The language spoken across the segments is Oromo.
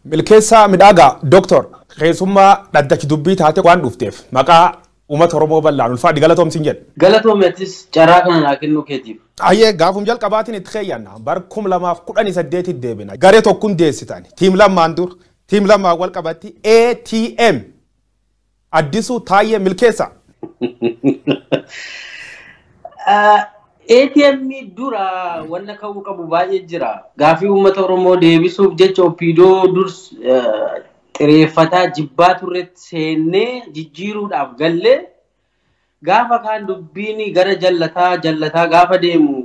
Milkeessaa Midhaagaa, Dooktor, keessummaa dhaddachi dubbii taate waan dhufteef maqaa uummata Oromoo bal'aan ulfaadhi, galatoomsiin jedha. Galatoomeetis carraa kana naa kennuu keetiif. Ayyee, gaafum jalqabaatiin itti keeyyanna, bar 2018tti deebina. Garee tokkoon deessitan team Lammaan dur team Lammaan wal qabatti ATM, Addisuu Taayyee Milkeessaa. ATM dura wanna ka'uu qabu baay'ee jira. Gaafii uummata Oromoo deebisuuf jecha OPDO durs xireeffataa jibbaa turretti seennee jijjiiruudhaaf gallee, gaafa kaan dubbiin gara jallataa jallataa gaafa deemu,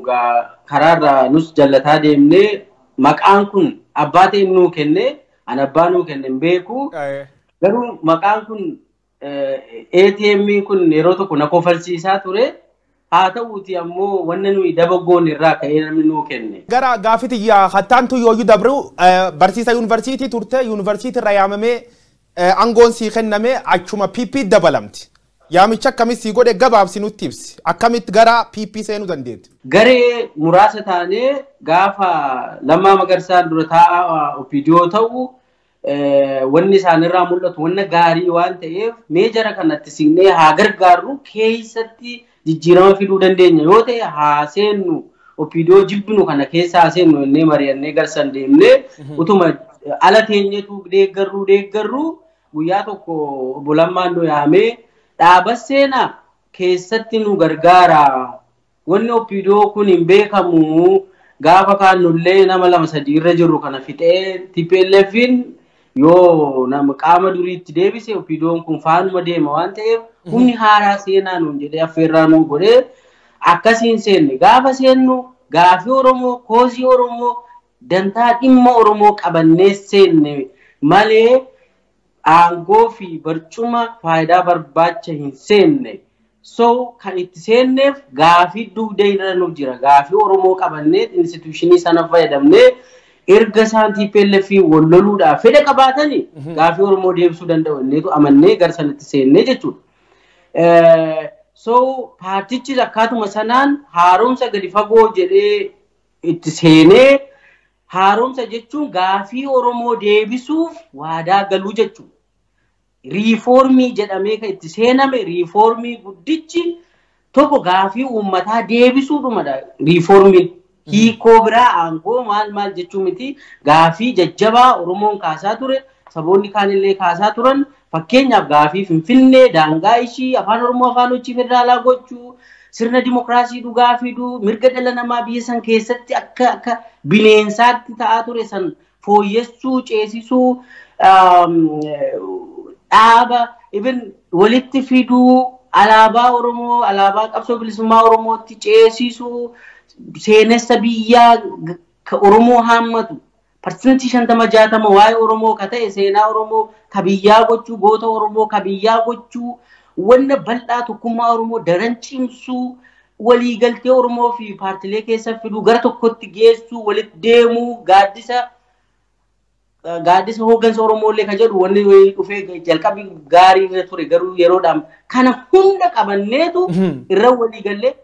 karaarraa nus jallataa deemnee, maqaan kun abbaa ta'e nuu kenne, an abbaa nuu kenne hin beeku. Garuu maqaan kun ATM kun yeroo tokko na kofalchiisaa ture. Haa ta'uuti ammoo wanna nuyi daba goone irraa ka'ee namni nuu kenne. Gara gaafiti hattaantu yooyyuu dabru, barsiisa yuunivarsiitii turte, yuunivarsiitii irraa yaamamee aangoon sii kenname, achuma PP dabalamti. Yaamicha akkamis sii godhe? Gabaabsi nutti ibsi. Akkamitti gara PP seenuu dandeetti? Garee muraasa taanee gaafa Lammaa Magarsaan dura taa'aa OPDO ta'u, wanni isaanirraa mul'atu wanna gaarii waan ta'eef, mee jara kanatti siqnee haa gargaarru, keessatti jijjiirama fiduu dandeenya yoo ta'e haa seennu, OPDO jibbinu kana keessa haa seennu innee mari'annee garsan deemnee, utuma ala teenyetu deeggarruu deeggarruu, guyyaa tokko obbo Lammaan nu yaamee, "Dhaaba seenaa keessatti nu gargaara. Wanni OPDO kun hin beekamu, gaafa kaan nullee nama lama sadii irra jirru kana fixee TPLFin yoo nama qaama duriitti deebise, OPDOn kun faanuma deema waan ta'eef humni haaraa seenaa" nuun jedhee affeerraa nuu godhee akkasiin seenne. Gaafa seennu gaafii Oromoo, cause Oromoo, dantaa dhimma Oromoo qabannee seenne malee aangoo fi barcuma faayidaa barbaacha hin seenne. So kan itti seenneef gaafii dugda irra nuuf jira. Gaafii Oromoo qabannee institution sana fayyadamnee, erga isaan TPLF wal loluudhaaf fedha qabaatanii gaafii Oromoo deebisuu danda'u inneetu amannee gara sanatti seennee jechuudha. So paartichis akkaatuma sanaan haaromsa gadi fagoo jedhee itti seenee, haaromsa jechuun gaafii Oromoo deebisuuf waadaa galuu jechuudha. Riifoormii jedhamee kan itti seename, riifoormii guddichi tokko gaafii uummataa deebisuudhumadha riifoormiin. Hiikoo biraa aangoo maal maal jechuu miti. Gaafii jajjabaa Oromoon kaasaa ture, saboonni kaanillee kaasaa turan, fakkeenyaaf gaafii Finfinnee, daangaa ishii, afaan Oromoo afaan hojii federaalaa gochuu, sirna dimokiraasii dhugaa fiduu, mirga dhala namaa biyya san keessatti akka bineensaatti ta'aa ture san fooyyessuu, ceesisuu, dhaaba even walitti fiduu, alaabaa Oromoo alaabaa qabsoo bilisummaa Oromootti ceesisuu, seenessa biyyaa ka Oromoo haammatu 50% 60 waa'ee Oromoo ka ta'e seenaa Oromoo ka biyyaa gochuu, goota Oromoo ka biyyaa gochuu, wanna bal'aa tokkummaa Oromoo daran cimsuu, waliigaltee Oromoo fi paartilee keessa fiduu, gara tokkotti geessuu, walitti deemuu, gaaddisa hooggansa Oromoo illee kan jedhu wanni dhufee jalqabii gaarii irra ture, garuu yeroodhaan kana hunda qabanneetu irra waliigallee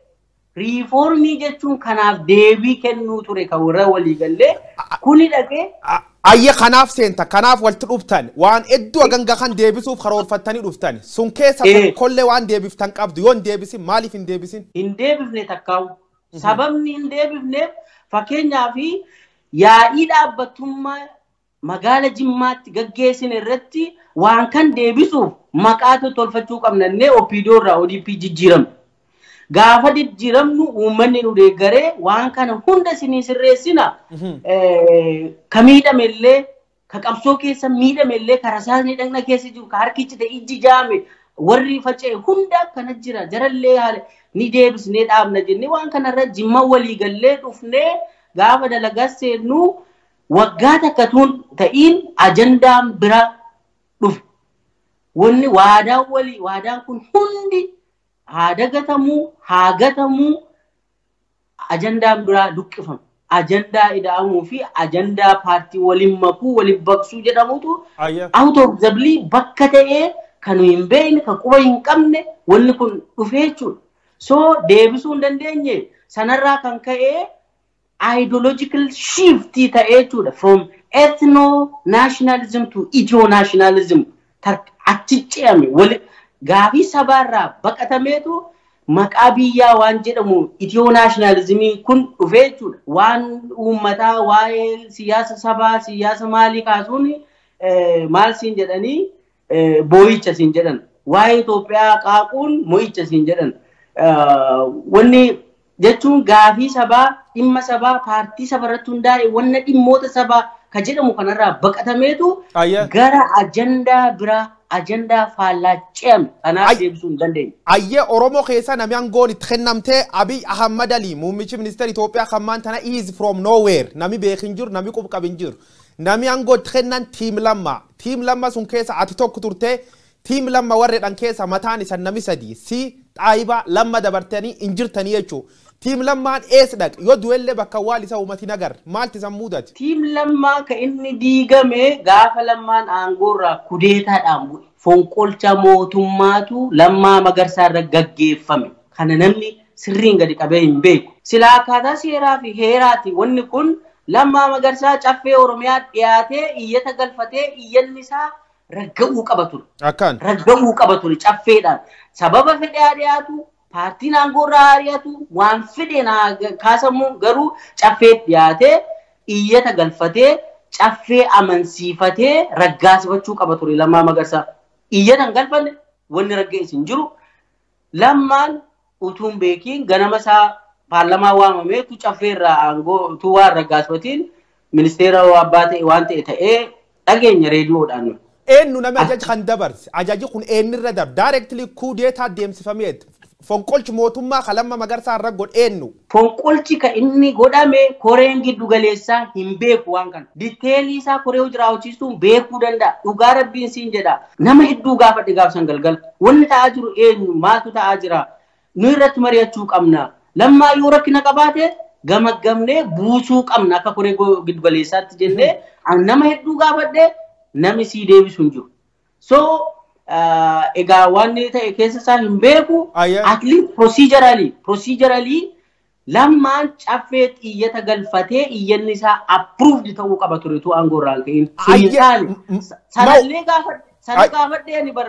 riifoormii jechuun kanaaf deebii kennuu ture kan irra waliigallee kuni dhaqee. Ayya, kanaaf seenta, kanaaf walitti dhuftan, waan hedduu haganga kan deebisuuf karoorfattanii dhuftan sun keessa tokkollee waan deebiftan qabdu? Yoo hin deebisin, maaliif hin deebisin? Hin deebifne takkaa'u. Sababni hin deebifneef, fakkeenyaaf, yaa'ii dhaabbatummaa magaala Jimmaatti gaggeessine irratti waan kan deebisuuf maqaa tolfachuu qabnannee OPDO irraa ODP jijjiiramne. Gaafa jijjiiramnu uummanni nu deeggaree, waan kana hunda isinii sirreessina. Ka miidhame illee, ka qabsoo keessa miidhame illee, ka rasaasni dhagna keessa jiru, ka harki cite, ijji jaame, warri faca'e hunda akkana jira. Jarallee haala ni deebisnee dhaabna jennee waan kanarra Jimma walii gallee dhufnee, gaafa dalagaa seennu waggaa takkatuun ta'iin ajandaan bira dhufe. Wanni waadaan walii waadaan kun hundi haa dagatamuu, haa gatamuu, ajandaan biraa luqqifame. Ajandaa ida'amuu fi ajandaa paartii waliin makuu, waliin baqsuu jedhamutu out of the blue bakka ta'ee kan hin beekne, kan quba hin qabne wanni kun dhufee jechuudha. So deebisuu hin dandeenye. Sanarraa kan ka'ee ideological shift ta'ee jechuudha. From Ethno nationalism to ethio nationalism achi ce'ame. Gaafii sabaarraa baqatameetu maqaa biyyaa waan jedhamu ethio nationalismii kun dhufee jechuudha. Waan uummataa waa'ee siyaasa sabaa siyaasa maalii kaasuun maal siin jedhanii boo'icha siin jedhan. Waa'ee Itoophiyaa qaaquun mo'icha siin jedhan. Wanni jechuun gaafii sabaa dhimma sabaa paartii saba irratti hundaa'e wanna dhimmoota sabaa ka jedhamu kanarraa baqatameetu gara ajandaa biraa ajandaa faallaa ce'ame kanaaf deebisuu hin dandeenye. Ayyee Oromoo keessa namni aangoon itti kennamtee Abiy Ahmad Ali muummichi ministeera Itoophiyaa kan tana is from nowhere nami beek hin jiru nami qub hin jiru nami aangoo itti kennan tiim lamma tiim lamma sun keessa ati tokko turtee tiim lamma warreedhaan keessa mataan isa nami sadi si xaayiba lamma dabartanii hin jirtanii jechuudha. Tiim lammaan eessa dhaqe yoo du'ellee bakka awwaal isa uummati nagar maalti isa mudate? Tiim lammaa ka inni diigame gaafa lammaan aangoorraa kudeetaadhaan bu'e. Fonqolcha mootummaatu Lammaa Magarsaa irra gaggeeffame. Kana namni sirriin gadi qabee hin beeku. Silaa akkaataa seeraa fi heeraati wanni kun Lammaa Magarsaa caffee Oromiyaa dhiyaatee iyyata galfatee iyyanni isaa ragga'uu qaba ture. Akkaan. Ragga'uu qaba ture caffeedhaan. Sababa fedhaa dhiyaatu paartiin aangoorraa ari'atu waan fedhe kaasamu garuu caffee dhiyaatee iyyata galfatee caffee amansiifatee raggaasifachuu qaba ture Lammaa Magarsaa. Iyyata hin galfanne wanni ragga'es hin jiru. Lammaan utuu hin beekiin ganama isaa paarlamaa waamamee tu caffee irraa aangoo utuu waan raggaasifatiin ministeera abbaa ta'e waan ta'e ta'ee dhageenya reediyoodhaan. Eenyu namni ajaja kan dabarse ajaji kun eenyurra darbe directly kuudeetaa deemsifameet fonqolchi mootummaa kan Lammaa Magarsaa irra godhe eenyu. Fonqolchi kan inni godhame koreen giddu galeessaa hin beeku waan kana. Diteelii isaa koree hojii raawwachiistuun beekuu danda'a. Dhugaa rabbiin siin jedha. Nama hedduu gaafadhe gaafsan galgala. Wanni ta'aa jiru eenyu maaltu ta'aa jira? Nu irratti mari'achuu qabna. Lammaa yoo rakkina qabaate gamaggamnee buusuu qabna akka koree giddu galeessaatti jennee nama hedduu gaafadhe namni sii deebisu hin jiru. So egaa waan ta'e keessa isaa hin beeku. At least procedurally lammaan caffee iyyata galfatee iyyanni isaa approved ta'uu qaba ture tu aangoo irraa ka'in. Sanallee gaafadhe ani bar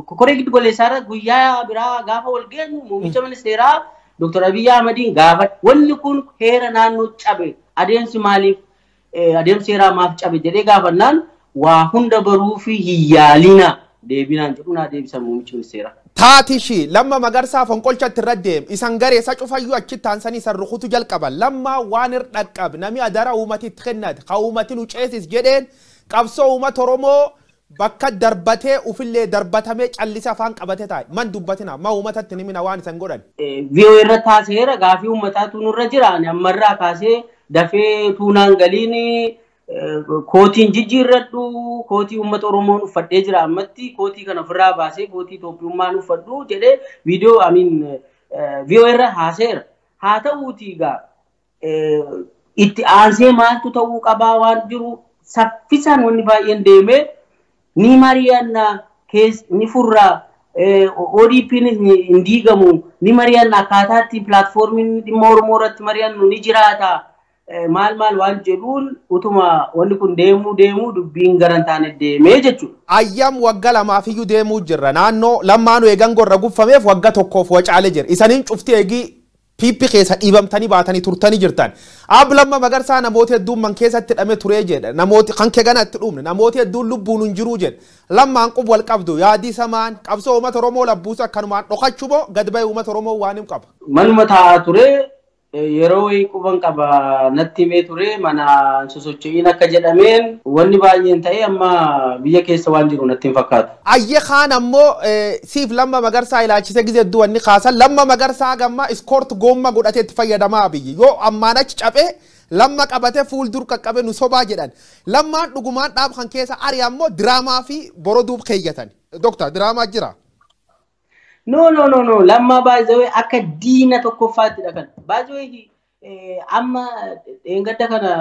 koree giddu galeessaa irra guyyaa biraa gaafa wal geenyu muummicha ministeeraa Dr. Abiy Ahmediin gaafadhe. Wanni kun heera naannoo cabe adeemsi maaliif adeemsi seeraa maaf cabe jedhee gaafannaan waa hunda baruu fi hiyyaalina deebinaan jedhu naa deebisan muummichi ministeeraa. Taati ishii Lammaa Magarsaa fonqolchatti irra deem isan garee isa cufayyuu achitti aansanii isan rukutu jalqaban Lammaa waan irra dhaqqabe namni adara uummati itti kennate ka uummati nu ceesis jedheen qabsoo uummata Oromoo bakka darbatee ufillee darbatamee callisa afaan qabate taa'e man dubbatina ma uummatatti ni mina waan isan godhan. VOA irra taaseera gaafii uummataatu nurra jira ani ammarraa kaasee dafee tuunaan galiin kootiin jijjiirradhu kootii uummata Oromoon uffadhee jira ammatti kootii kana ofirraa baasee kootii Itoophiyummaan uffadhu jedhee viidiyoo amiin VOA irra haaseera. Haa ta'uutii egaa itti aansee maaltu ta'uu qabaa waan jiru saffisaan wanni baay'een deemee ni mari'anna ni furraa ODP'n hin diigamu ni mari'anna akkaataatti pilaatfoormiin dhimma Oromoo irratti mari'annu ni jiraata. Maal maal waan jedhuun utuma wanni kun deemuu deemuu dubbiin gara hin taane deemee jechuudha. Ayyaam waggaa lamaafiyyuu deemuu jirra. Naannoo lammaanuu eegan gorra guffameef waggaa tokkoof wacaalee jira. Isaniin cufti eegii PP keessa dhiibamtanii baatanii turtanii jirtan. Ab Lammaa Magarsaa namoota hedduun man keessatti hidhamee turee jedha. Namooti kan kee gana itti dhumne namooti hedduun lubbuun hin jiruu jedha. Lammaan qub wal qabdu yaadii samaan qabsoo uummata Oromoo labbuusa akkanumaan dhokachuu moo gad ba'e uummata Oromoo waan hin qaba. Manuma taa'aa ture yeroo wayii quban qaba natti himee ture mana sosocho'iin akka jedhameen wanni baay'een ta'e amma biyya keessa waan jiru natti hin fakkaatu. Ayyee kaan ammoo siif Lammaa Magarsaa ilaalchise gizee hedduu wanni kaasan Lammaa Magarsaa gamma iskoort goomma godhatee itti fayyadamaa biyyi yoo ammaan achi caphee Lamma qabatee fuuldur qaqqabe nu sobaa jedhan Lammaan dhugumaan dhaab kan keessa ari ammoo diraamaa fi boroduuf keeyyatan. Doktar diraamaa jira. No, no, no, no. Lammaa baay'ee akka diina tokkoffaatti kan. Baay'ee amma dheengadda kana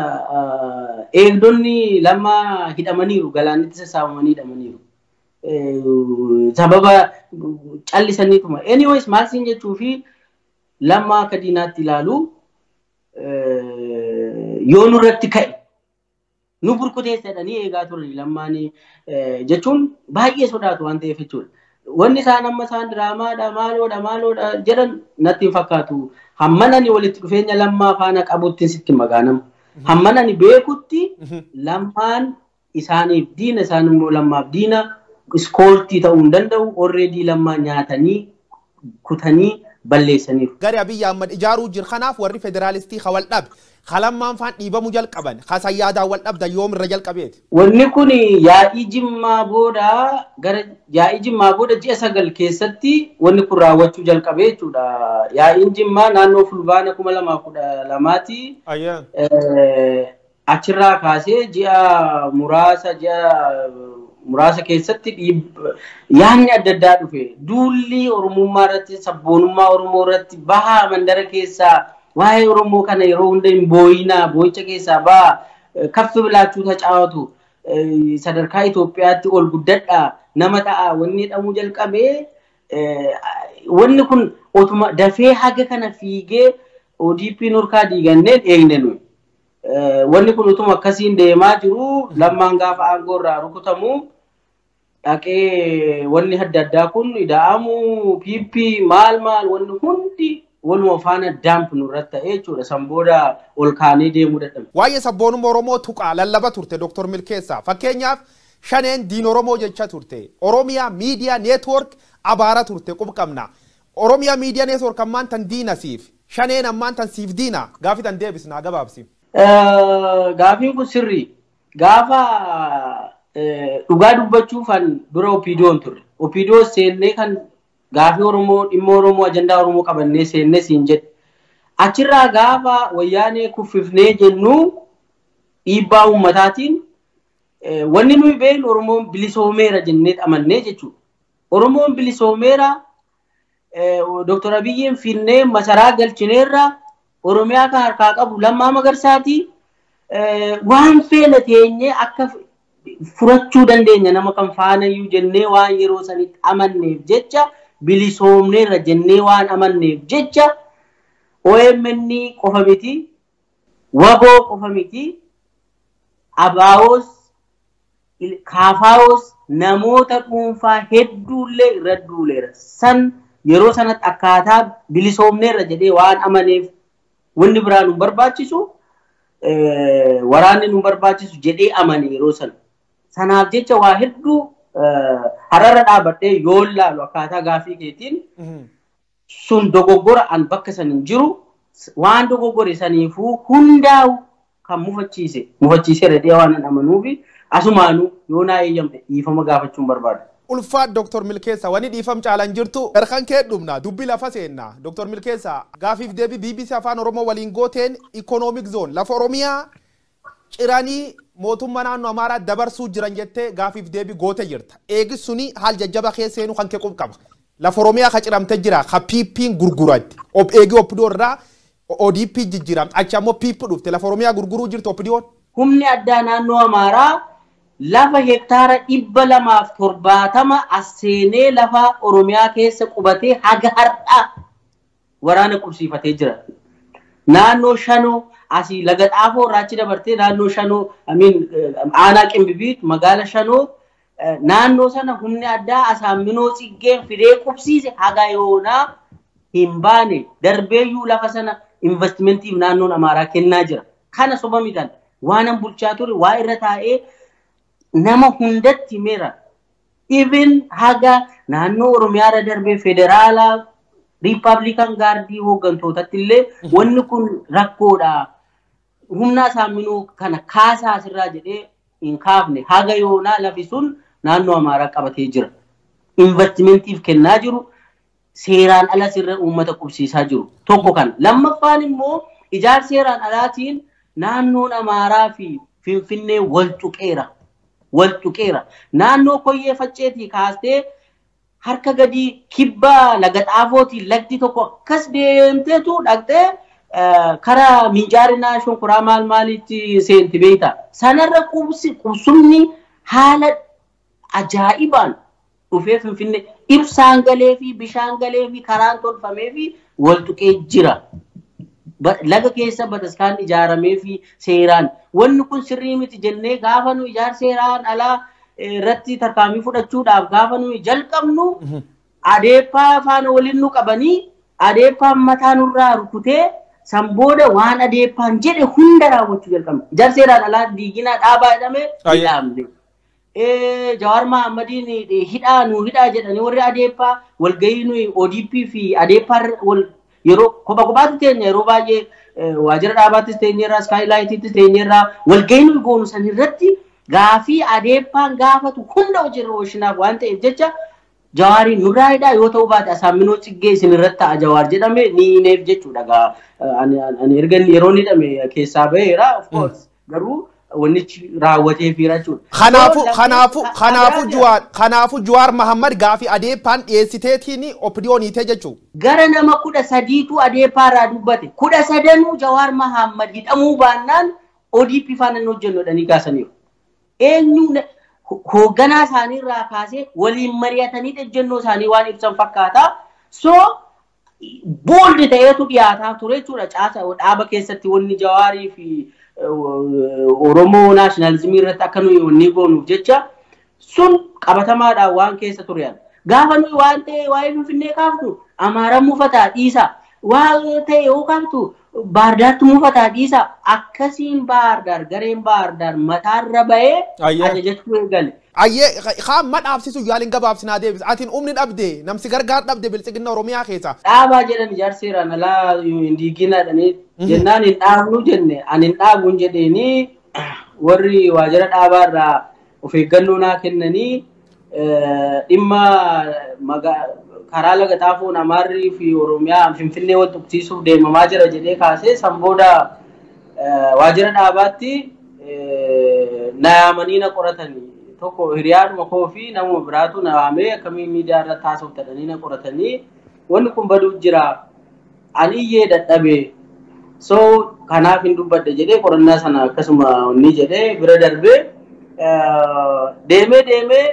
eegdonni Lammaa hidhamaniiru galaanitti sassaabamanii hidhamaniiru. Sababa callisaniituma. Anyways maal siin jechuu fi Lammaa akka diinaatti ilaalu yoo nurratti ka'e Nu burkuteessa jedhanii eegaa turan Lammaan jechuun baay'ee sodaatu waan ta'eef jechuudha. Wanni isaan amma isaan diraamaadha maaloodha maaloodha jedhan natti hin fakkaatu. Hamman ani walitti dhufeenya Lammaa faana qabutti sitti magaanama. Hamman ani beekutti Lammaan isaaniif diina, isaan immoo Lammaaf diina, iskooltii ta'uu hin danda'u. Already Lammaa nyaatanii kutanii balleessaniiru. Gari Abiyyi Ahmad ijaaruu jira. Kanaaf warri federaalistii wal dhabe. Lammaan faan dhiibamuu jalqaban. Kasayyaadaa wal dhabda yoom irra jalqabeeti? Wanni kun yaa'ii Jimmaa booda gara yaa'ii Jimmaa booda ji'a 9 keessatti wanni kun raawwachuu jalqabee jechuudha. Yaa'iin Jimmaa naannoo Fulbaana 2012ti. Achirraa kaasee ji'a muraasa keessatti yaadni adda addaa dhufe. Duulli Oromummaa irratti, sabboonummaa Oromoo irratti bahaa mandara keessaa waa'ee Oromoo kana yeroo hunda hin boo'inaa, boo'icha keessaa bahaa, kaffi bilaachuu tacaawatu, sadarkaa Itoophiyaatti ol guddadhaa, nama ta'a wanni jedhamuu jalqabee wanni kun otuma dafee haga kana fiigee ODP nurkaa diiganneen eegne nuyi. Wanni kun utuma akkasiin deemaa jiru Lammaan gaafa aangoo irraa rukutamu dhaqee wanni adda addaa kun ida'amu PP maal maal wanni hundi waluma faana daamp nurratti ta'ee jechuudha. San booda ol kaanee deemuu dadhabne. Waa'ee sabboonummaa Oromoo tuqaa lallaba turte Dr. Milkeessaa. Fakkeenyaaf shaneen diin Oromoo jecha turte. Oromiyaa Miidiyaa Neetwoork abaara turte qubqabna. Oromiyaa Miidiyaa Neetwoork ammaan tan diina siif. Shaneen ammaan tan siif diina. Gaafi tan deebisnaa gabaabsi. Gaafiin kun sirrii. Gaafa dhugaa dubbachuufan dura OPDO'n turre. OPDO seennee kan gaafii Oromoo, dhimma Oromoo, ajandaa Oromoo qabannee seennee siin jedhe. Achirraa gaafa wayyaanee kuffifnee jennu dhiibbaa uummataatiin wanni nuyi beeknu Oromoon bilisoomeera jennee amannee jechuudha. Oromoon bilisoomeera, Dr. Abiyyiin finnee masaraa galchineerra, Oromiyaa kan harkaa qabu Lammaa Magarsaati. Waan feene teenyee akka furachuu dandeenya nama kan faanayyuu jennee waan yeroo sanitti amanneef jecha bilisoomneerra jennee waan amanneef jecha OMN qofa miti, WABOO qofa miti, ABOs, KFOs namoota dhuunfaa hedduullee irra duuleera. San yeroo sanatti akkaataa bilisoomneerra jedhee waan amaneef wanni biraa nu barbaachisu, waraanni nu barbaachisu jedhee amane yeroo sana. Sanaaf jecha waa hedduu hararra dhaabadhee yoo laalu akkaataa gaafii keetiin sun dogoggora an bakka san hin jiru waan dogoggore saniifuu hundaa'u kan mufachiiseera jedhee waan an amanuufi asumaanuu yoo naa eeyyamte dhiifama gaafachuun barbaada. Ulfaat Dr. Milkeessaa wanni dhiifam caalan jirtu garkan kee dhumna dubbi lafa seenna. Dr. Milkeessaa gaafiif deebii BBC Afaan Oromoo waliin gooteen Economic Zone lafa Oromiyaa ciranii mootummaa naannoo Amaaraa dabarsuu jiran jettee gaafiif deebii goote jirta. Eegis suni haal jajjaba keessa seenuu kan kee qaba. Lafa Oromiyaa ka ciramte jira ka PP'n gurguratti. Eegi OPDO irraa ODP jijjiiramte achi ammoo PP dhufte lafa Oromiyaa gurguruu jirti OPDO'n. Humni addaa naannoo Amaaraa lafa hektaara 270 as seenee lafa Oromiyaa keessa qubatee haga har'aa waraana qubsiifatee jira. Naannoo Shanoo asii laga Xaafoo irraa achi dabartee naannoo Shanoo aanaa Qimbibiit magaala Shanoo naannoo sana humni addaa Asaamminoo Tsiggeen fidee qubsiise haga yoonaa hin baane darbeeyyuu lafa sana investimentiif naannoon Amaaraa kennaa jira. Kana soba mitan waanan bulchaa ture waa irra taa'ee nama hundatti himeera. Even haga naannoo Oromiyaa irra darbee federaalaa Riippaabilikaan gaardii hooggantootatti illee wanni kun rakkoodha. Humna Asaamminoo kana kaasaa asirraa jedhee hin kaafne. Haga yoonaa lafi sun naannoo Amaaraa qabatee jira. Investimentiif kennaa jiru. Seeraan ala sirra uummata qubsiisaa jiru. Tokko kana. Lammaffaan immoo ijaarsa seeraan alaatiin naannoon Amaaraa fi Finfinnee wal tuqeera. Wal tuqeera. Naannoo Koyyee Facceetii kaastee harka gadii kibba laga Xaafootiin lagdi tokko akkas deemteetu dhaqxee karaa Minjaarinaa Shonkoraa maal maalitti seenti beektaa. Sanarra qubsumni haala ajaa'ibaan dhufee Finfinnee ibsaan galee fi bishaan galee fi karaan tolfamee fi wal tuqee jira. Laga keessa bataskaan ijaaramee fi seeraan wanni kun sirrii miti jennee gaafa nu ijaarsa seeraan alaa irratti tarkaanfii fudhachuudhaaf gaafa nu jalqabnu adeeppaa faana waliin nu qabanii adeeppaan mataa nurraa rukutee san booda waan adeeppaan jedhe hunda raawwachuu jalqabne. Ijaarsa seeraan alaa diiginaa dhaabaa jedhamee ni dhaabne. Jawaar Mahaammadiin hidhaa nu hidhaa jedhanii warri adeeppaa walgahii nuyi ODP fi adeeppaa wal yeroo kopha kophaatti teenya yeroo baay'ee waajjira dhaabaattis teenyerraa iskaayilaayitiittis teenyerraa walgahii nuyi goonu san irratti gaafii adeeppaan gaafatu hunda hojiirra oolchinaaf waan ta'eef jecha Jawaariin nurraa hidhaa yoo ta'u baate Asaamminoo Tsiggee isin irratti ta'a Jawaar jedhame ni hineef jechuudha. Ani erga yeroo hidhame keessaa baheera of course garuu wannichi raawwatee fiira jechuudha. Kanaafuu Jawaar Mahammad gaafii adeeppaan dhiyeessiteetiin OPDO'n hiitee jechuudha. Gara nama 13tu adeeppaa irraa dubbate 13 Jawaar Mahammad hidhamuu baannaan ODP faana hin hojjennu jedhanii kaasaniiru. Eenyu hoogganaa isaanii irraa kaasee waliin mari'atanii ejjennoo isaanii waan ibsan fakkaata. So booldi ta'eetu dhiyaataa ture jechuudha. Caasa dhaaba keessatti wanni Jawaarii fi Oromoo naashinaalizimii irratti akka nuyi wanni goonuuf jecha sun qabatamaadhaan waan keessa ture. Gaafa nuyi waan ta'e waa'ee Finfinnee kaaftu Amaaraan mufataa dhiisa. Waan ta'e yoo kaaftu Baardaartu mufataa dhiisa. Akkasiin Baardaar gareen Baardaar mataarra bahee ajajachuu eegale. Ayyee kaan madhaabsisu yaaliin gabaabsinaa deebisa. Atiin humni dhabde namsi gargaar dhabde biltsiginna Oromiyaa keessa. Dhaabaa jedhan ijaarsa seeraan alaa hin diiginaa jedhanii jennaan hin dhaabnu jenne ani hin dhaabuun jedheeni warri waajjira dhaabaa irraa of eeggannoo naa kennanii dhimma karaa laga xaafoon Amaarrii fi Oromiyaa Finfinnee wal tuqsiisuuf deemamaa jira jedhee kaasee san booda waajjira dhaabaatti na yaamanii na qoratanii tokko hiriyaadhuma koo fi namuma biraatu na waamee akkamiin miidiyaa irratti haasofta na qoratanii wanni kun baduu jira ani iyyee dadhabe so kanaaf hin dubbadhe jedhee qorannaa sana akkasuma wanni jedhee bira darbee deemee deemee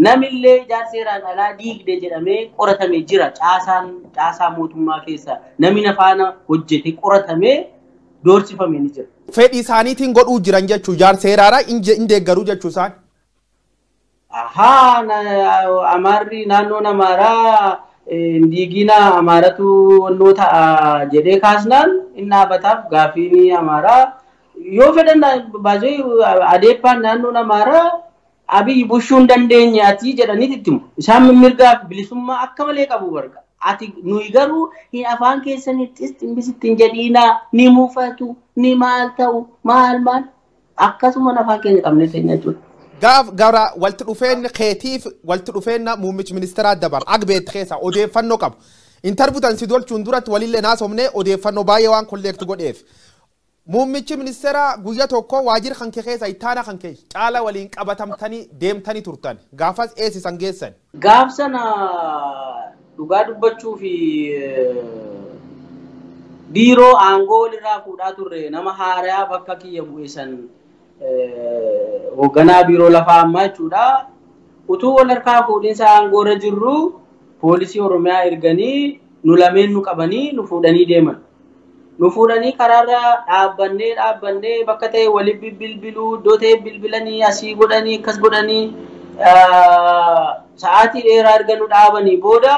namillee ijaarsa seeraan alaa diigde jedhamee qoratame jira caasaa mootummaa keessa namni faana hojjete qoratamee doorsifame ni jira. Fedhii isaaniitiin godhuu jiran jechuu ijaarsa seeraaraa hin deeggaruu jechuu isaan. Ahaa Amaarri naannoon Amaaraa diigina Amaaratu wannoo ta'a jedhee kaasnaan inni dhaabataaf gaafiin Amaaraa yoo fedhan baasee adeeppaan naannoon Amaaraa Abiy bushuu hin dandeenye ati jedhanii itti himu. Isaan mirgaa fi bilisummaa akka malee qabu barga. Ati nuyi garuu hin afaan keessanittis ximbisitti hin jedhiinaa ni muufatu ni maal ta'u maal maal akkasuma afaan keenya qabnee teenya jechuudha. Gaaf gara walitti dhufeenyi keetiif walitti dhufeenna muummichi ministeeraa dabar agbeet keessa odeeffannoo qabu. Intarviiwwan si dolchuun duratti walillee naasofnee odeeffannoo baay'ee waan kolleektu godheef. Muummichi ministeeraa guyyaa tokko waajjira kan kee keessa ittaana kan kee caala waliin qabatamtanii deemtanii turtan gaafas eessisan geessan. Gaaf sana dhugaa dubbachuu fi biiroo aangoo walirraa fuudhaa turre nama haaraa bakka kiyya bu'e san hoogganaa biiroo lafaa ammaa jechuudha. Utuu wal harkaa fuudhinsa aangoo irra jirru poolisii Oromiyaa erganii nu lameen nu qabanii nu fuudhanii deeman. Nu fuudhanii karaarra dhaabbannee bakka ta'e waliin bilbiluu iddoo ta'e bilbilanii asii godhanii akkas godhanii sa'aatii dheeraa erga nu dhaabanii booda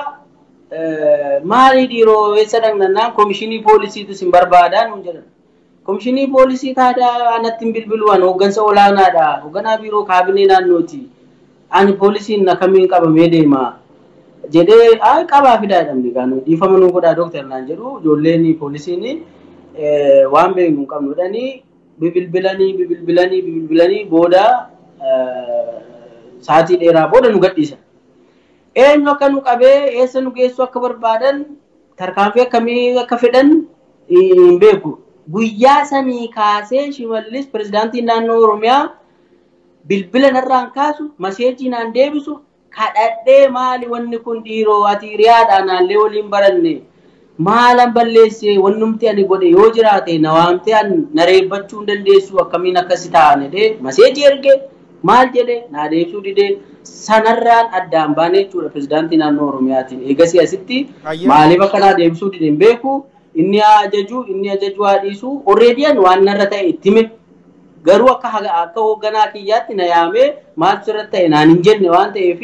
maali dhiiroo eessa dhaqnannaan komishinii poolisiitu isin barbaadaa nuun jedhan. Komishinii poolisii taadaa anatti hin bilbilu ani hooggansa olaanaadha. Hoogganaa biiroo kaabinee naannooti. Ani poolisiin akkamiin qabamee deema jedhee qabaa fidaa jedhamne gaanu dhiifama nuu godhaa dooktar naan jedhu ijoolleen poolisiin waan beeknu hin qabnu jedhanii bibilbilanii booda sa'aatii dheeraa booda nu gadhiisan. Eenyu akka nu qabee eessa nu geessu akka barbaadan tarkaanfii akkamii akka fedhan hin beeku. Guyyaa sanii kaasee Shimallis pirezidaantiin naannoo Oromiyaa bilbila narraan kaasu maseejii naan deebisu kadhadhee maali wanni kun dhiiroo ati hiriyaadhaan naallee waliin baranne maalan balleesse wannumti ani godhe yoo jiraate na waamtee an na reebbachuu hin dandeessu akkamiin akkasi ta'an jedhee maseejii erge maal jedhe naa deebisuu didee sanarraan addaan baane jechuudha pirezidaantii naannoo Oromiyaatiin. Eegasii asitti maaliif akka naa deebisuu dide hin beeku. Inni haa ajaju, inni ajaju haa dhiisu, already waan narra ta'e itti hime. Garuu akka hoogganaa kiyyaatti na yaamee maaltu irratti ta'e naan hin jenne waan ta'eef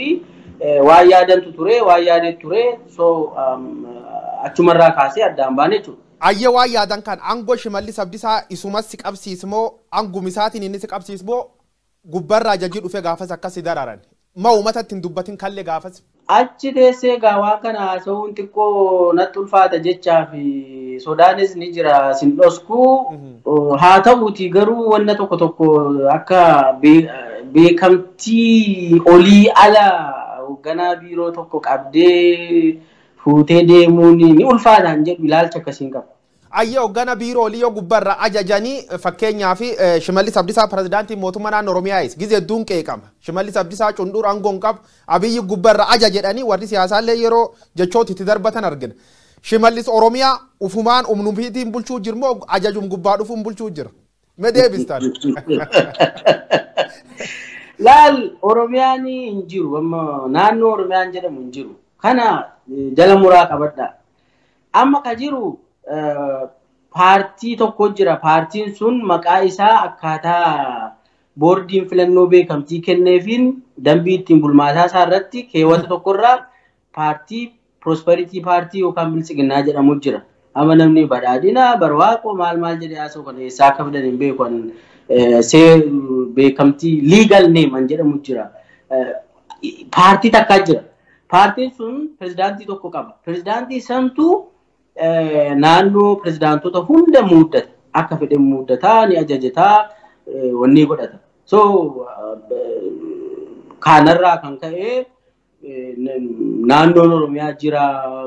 waan yaadantu ture, waan yaadetu ture, so achumarraa kaasee addaan baane jechuudha. Ayyee waan yaadan kan aangoo Shimallis Abdiisaa isumas si qabsiismoo aangumisaatiin inni si qabsiismoo gubbarraa ajajii dhufe gaafas akkas dararan. Ma uummatatti hin dubbatin kallee gaafas. Achi teessee egaa waan kana haasa'uun xiqqoo natti ulfaata jechaa fi sodaanis ni jira sin dhosku. Haa ta'uuti garuu wanna tokko tokko akka beekamtii olii ala hoogganaa biiroo tokko qabdee fuutee deemuun ni ulfaataan jedhu ilaalcha akkasiin qaba. Ayyee hoogganaa biiroo olii yoo gubbarra ajajanii fakkeenyaaf Shimallis Abdiisaa pirezidaantii mootummaa naannoo Oromiyaayis gizee hedduun qeeqama. Shimallis Abdiisaa cunduur aangoo hin qabu Abiyyi gubbarra aja jedhanii warri siyaasaallee yeroo jechoota itti darbatan argina. Shimallis Oromiyaa ufumaan umnufiitiin bulchuu jirmoo ajajum gubbaa dhufuun bulchuu jira? Mee deebistaan? Laal Oromiyaan hin jiru amma naannoo Oromiyaan jedhamu hin jiru. Kana jala muraa qabadha. Amma ka jiru paartii tokko jira. Paartiin sun maqaa isaa akkaataa boordiin filannoo beekamtii kenneefiin dambii ittiin bulmaataa isaa irratti keewwata tokkorraa paartii Prosperity Party yookaan Biltsiginnaa jedhamu jira. Amma namni badhaadhina barwaaqoo maal maal jedhee haasa'u kana eessaa akka fidan hin beeku. Beekamtii legal name an jedhamu jira. Paartii takkaa jira. Paartiin sun pirezidaantii tokko qaba. Pirezidaantii santu naannoo pirezidaantota hunda muuddata. Akka fedhe muuddataa, ni ajajataa, wanni godhata. So kanarraa kan ka'e naannoon Oromiyaa jira,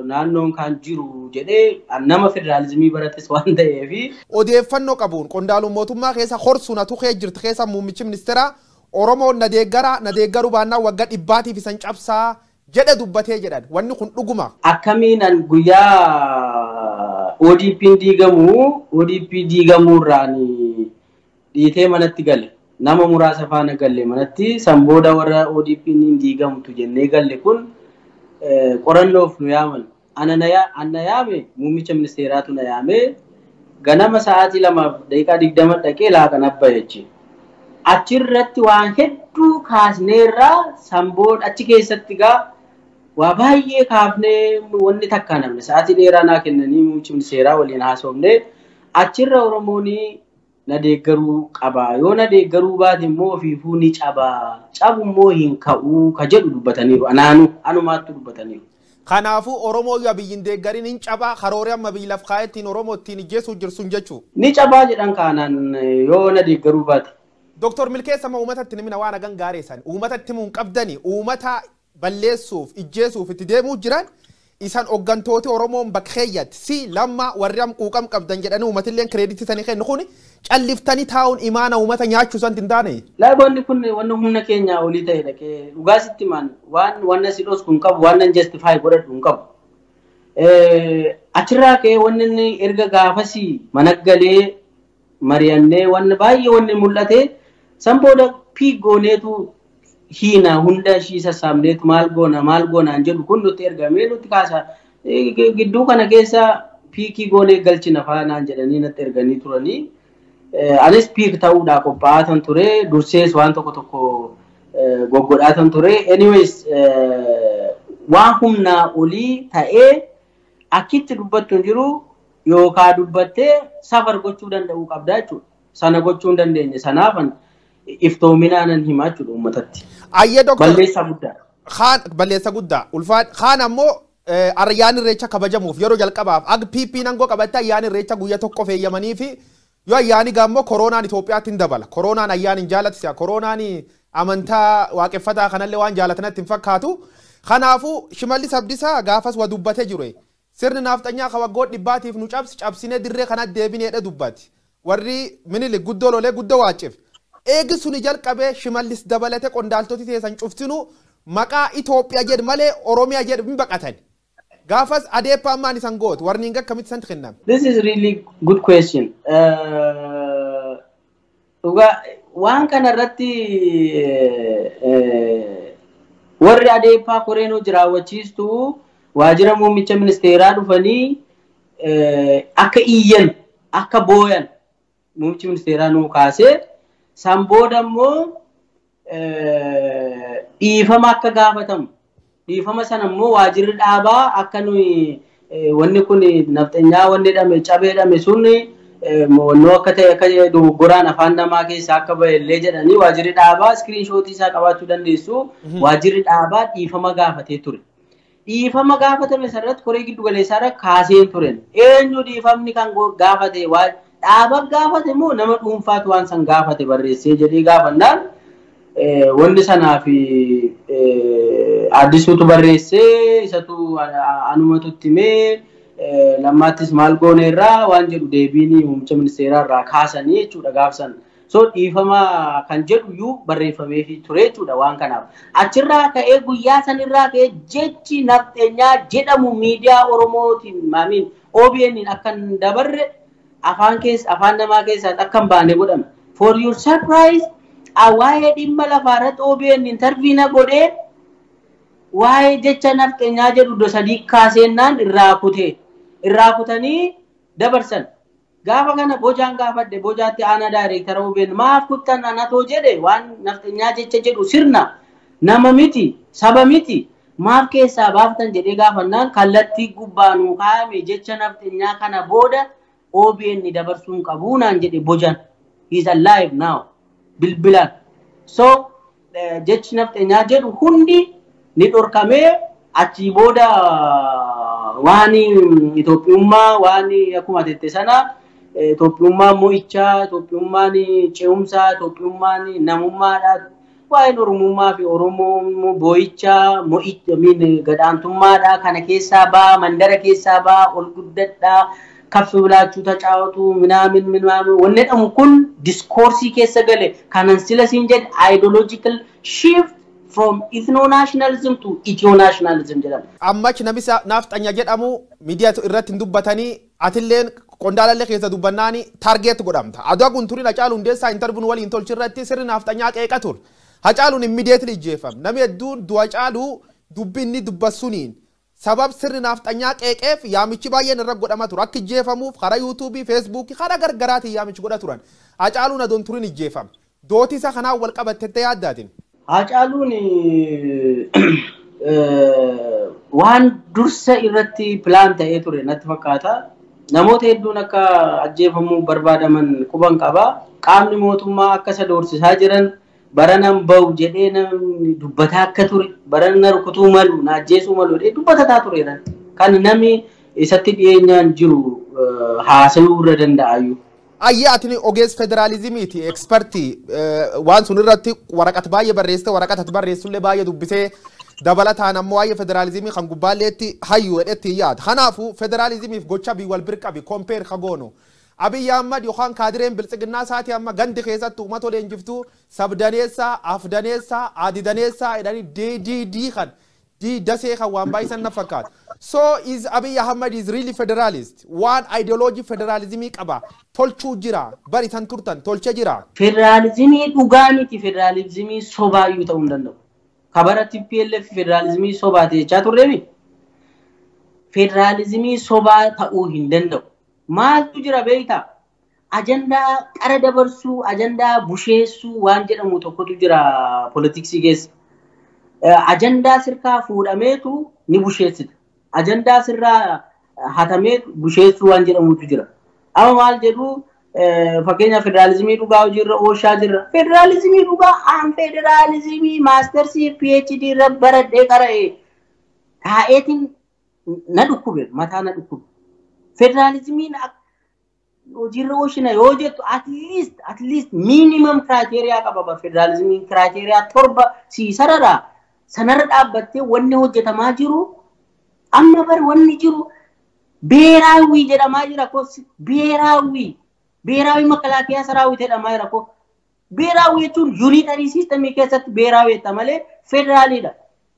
naannoon kan jiru jedhee nama federaalizimii barates waan ta'eef. Odeeffannoo qabuun qondaaluun mootummaa keessa horsuun atu kee jirti keessa muummichi ministeeraa Oromoon na deeggara na deeggaruu baannaan waggaa dhibbaatiif isan cabsaa jedhe dubbatee jedhan wanni kun dhuguma. Akkamiin guyyaa ODP'n diigamu ODP diigamuurraan dhiitee manatti gale. Nama muraasa faana galle manatti san booda warra ODP'n hin diigamtu jennee galle kun qorannoof nu yaaman. Ana yaame muummicha ministeeraatu na yaame ganama sa'aatii 2:20 dhaqee laaqan abba jechi. Achirratti waan hedduu kaasneerraa san booda achi keessatti gaa waa baay'ee kaafnee wanni takka namni sa'aatii dheeraa naa kennanii muummichi ministeeraa waliin haasofne achirra Oromoon na deeggaruu qaba. Yoo na deeggaruu baate immoo ofiifuu ni caba. Cabu immoo hin ka'uu ka jedhu dubbataniiru. Anaanu anumaattu dubbataniiru. Kanaafuu Oromoo yoo Abiyyiin deeggariin hin cabaa karooree amma biyya laf kaa'ee ittiin Oromoo ittiin ijjeessuuf jirsun jechuu. Ni cabaa jedhan kaanaan yoo na deeggaruu baate. Dooktor Milkeessa ma uummatatti nimina waan hagan gaareessan uummatatti himuu hin qabdani uummata balleessuuf ijjeessuuf itti deemuu jiran isan hooggantooti Oromoon bakka keeyyatti si lamma warri am quuqam qabdan jedhanii uummatilleen kireeditii sanii kennu kun calliftanii taa'uun imaana uummata nyaachuu san hin taane. Laaboonni kun wanna humna keenyaa olii ta'e dhaqee dhugaa sitti maan waan wanna si dhosku hin qabu waan nan justify godhadhu hin qabu. Achirraa ka'ee wanni inni erga gaafasii mana galee mari'annee wanni baay'ee wanni mul'ate san booda piigooneetu hiina hunda ishii sassaabneetu maal goona maal goonaan jedhu kun nutti ergamee nutti kaasa. Gidduu kana keessa piikii goonee galchina faanaan jedhanii natti erganii turanii. Anis piik ta'uudhaa qophaa'aa tan ture dursees waan tokko tokko goggodhaa tan ture. Anyways waan humnaa olii ta'ee akkitti dubbattu hin jiru yookaan dubbattee safar gochuu danda'uu qabda jechuudha. Sana gochuu hin dandeenye sanaafan iftoominaan himaa jechuudha uummatatti. Ayyee doktor. Balleessaa guddaa. Kaan balleessaa guddaa. Ulfaan kaan ammoo ayyaanni irreecha kabajamuuf yeroo jalqabaaf ag PP aangoo qabatte ayyaanni irreecha guyyaa tokko feeyyamanii fi yoo ayyaanni gaammoo koronaan Itoophiyaatti hin dabala. Koronaan ayyaana hin jaalatisa. Koronaan amantaa waaqeffataa kanallee waan jaalatanatti hin fakkaatu. Kanaafuu Shimallis Abdiisaa gaafas waa dubbatee jiru. Sirni naafxanyaa ka waggoota dhibbaatiif nu cabsi cabsinee dirree kanatti deebineedha dubbatti. Warri Minilik guddoo lolee guddoo waacif. Eegi suni jalqabee Shimallis dabalate qondaaltoti teessan cuftinuu maqaa Itoophiyaa jedhu malee Oromiyaa jedhu hin baqatan. Gaafas adeeppa ammaan isan gootu warni hin akkamitti isaan kenname. This is really good question. Dhugaa waan kana irratti warri adeeppaa koreen hojii raawwachiistu waajjira muummicha ministeeraa dhufanii Akka iyyan, akka booyan muummichi ministeeraa nuu kaasee, san booda immoo dhiifama akka gaafatamu. Dhiifama sana immoo waajirri dhaabaa akka nuyi wanni kun nafxanyaa wanni dhame cabee dhame sun wannoo akka ta'e akka dogoggoraan afaan namaa keessaa akka bahe illee jedhanii waajirri dhaabaa iskiriinshootii isaa qabaachuu dandeessu. Waajirri dhaabaa dhiifama gaafatee ture. Dhiifama gaafatame sarratti koree giddu galeessaarra kaaseen turen. Eenyu dhiifamni kan gaafate, dhaaba gaafate moo nama dhuunfaatu waan san gaafate barreessee jedhee gaafannaan, wanni sanaaf Addisuutu barreessee, isatu anumatu itti himee, Lammaattis maal goone irraa waan jedhu deebiin muummicha ministeeraa irraa kaasanii jechuudha gaafsan. So dhiifama kan jedhu iyyuu barreeffameefii ture jechuudha waan kanaaf. Achirraa ka'ee, guyyaa sanirraa ka'ee, jechi nafxeenyaa jedhamu miidiyaa Oromootiin maamiin OBN akka hin dabarre, afaan keessa afaan namaa keessaa akka hin baane godhame. For your surprise, waa'ee dhimma lafaa irratti OBN interview na godhee, waa'ee jecha nafxeenyaa jedhu iddoo sadii kaaseennaan irraa kutee irraa kutanii dabarsan. Gaafa kana Bojaan gaafadhe, Bojaatti aanaa daayireektara OBN, maaf kuttan anatoo jedhe, waan nafxeenyaa jecha jedhu sirna nama miti, saba miti, maaf keessaa baaftan jedhee gaafannaan, kallattii gubbaanuu kaa'ame jecha nafxeenyaa kana booda OBN dabarsuun qabuu naan jedhe Bojaan. He is alive now. Bilbilaan. So jechi nafxeenyaa jedhu hundi ni dhorkamee. Achii booda waan Itoophiyummaa, waan akkuma tette sana, Itoophiyummaan mo'ichaa, Itoophiyummaan ce'umsaa, Itoophiyummaan namummaadha. Waa'een Oromummaa fi Oromoo boo'ichaa, mo'icha, gadhaantummaadha. Kana keessaa baa, mandara keessaa baa, ol guddadhaa, kaffi bilaachuu tacaawatu, minaamin minaamin. Wanni jedhamu kun discoursii keessa gale. Kanan sila siin jedhe, ideological shift from ethno-nationalism to ethio-nationalism jedhama. Ammachi namni naafxanya jedhamu miidiyaa irratti hin dubbatanii, atilleen qondaalallee keessa dubbannaani target godhamta. Aduu kun turin Hacaaluu Hundeessaa interview waliin tolchirratti sirni naafxanyaa qeeqa ture. Hacaaluun immediately ijjeefame. Namni hedduun du'a Hacaaluu dubbi inni dubbasuniin sabab sirni naafxanyaa qeeqeef yaamichi baay'een irra godhama ture. Akka ijjeefamuuf karaa yuutuubii, feesbuukii, karaa gargaraatiin yaamichi godha turan. Hacaaluun adoon turin ijjeefame. Dooti isa kanaan wal qabattee yaaddaatiin. Hacaaluun waan dursa irratti plan ta'ee ture natti fakkaata. Namoota hedduun akka ajjeefamuu barbaadaman quban qaba. Qaamni mootummaa akka isa doorsisaa jiran, baranan bahu jedhee namni dubbataa akka ture, barana rukutuu malu, na ajjeesuu malu jedhee dubbatataa ture. Kan namni isatti dhiyeenyaan jiru haasayuu irra danda'ayyuu. Ayyaa, ati ogeessa federaalizimiiti, expertii waan sun irratti waraqata baay'ee barreessite, waraqata ati barreessullee baay'ee dubbisee, dabalataan ammoo waa'ee federaalizimii kan gubbaalleetti hayyuu jedhetti yaada. Kanaafuu federaalizimiif gocha bii wal bir qabi, compare ka goonu. Abiyyi Ahmad yookaan kaadireen biltsiginnaa isaati amma gandi keessatti uummata leenjiftuu sabdaneessaa, afdaneessaa, adidaneessaa jedhanii DDD kan D dasee kan waan baay'isan na fakkaata. So is Abiy Ahmed is really federalist? Waan ideology federalizimii qaba. Tolchuu jira. Bari tan turtan tolchee jira. Federaalizimii dhugaa miti, federaalizimii sobaayyuu ta'uu hin danda'u. Kabara TPLF federaalizimii sobaate jechaa turreemi. Federaalizimii sobaa ta'uu hin danda'u. Maaltu jira beektaa? Ajandaa qara dabarsuu, ajandaa busheessuu waan jedhamu tokkotu jira poolitiksii keessa. Ajandaa sirkaa fuudhameetu ni busheessita. Ajandaa sirraa hatamee busheessuu waan jedhamutu jira. Amma maal jedhu, fakkeenya federaalizimii dhugaa hojiirra oolchaa jirra. Federaalizimii dhugaa aan federaalizimii mastersii PhD irra baradhee qara'e taa'eetiin na dhukkube, mataa na dhukkube. Federaalizimiin hojiirra oolchina yoo jettu at least minimum criteria qaba. Federaalizimiin criteria 7 sii sararaa, sanarra dhaabbattee wanni hojjetamaa jiru amma bar wanni jiru ብሔራዊ jedhamaa jira ko, ብሔራዊ ብሔራዊ መከላከያ ሰራዊት jedhamaa jira ko. ብሔራዊ jechuun unitary systemii keessatti ብሔራዊ jetta malee federaaliidha.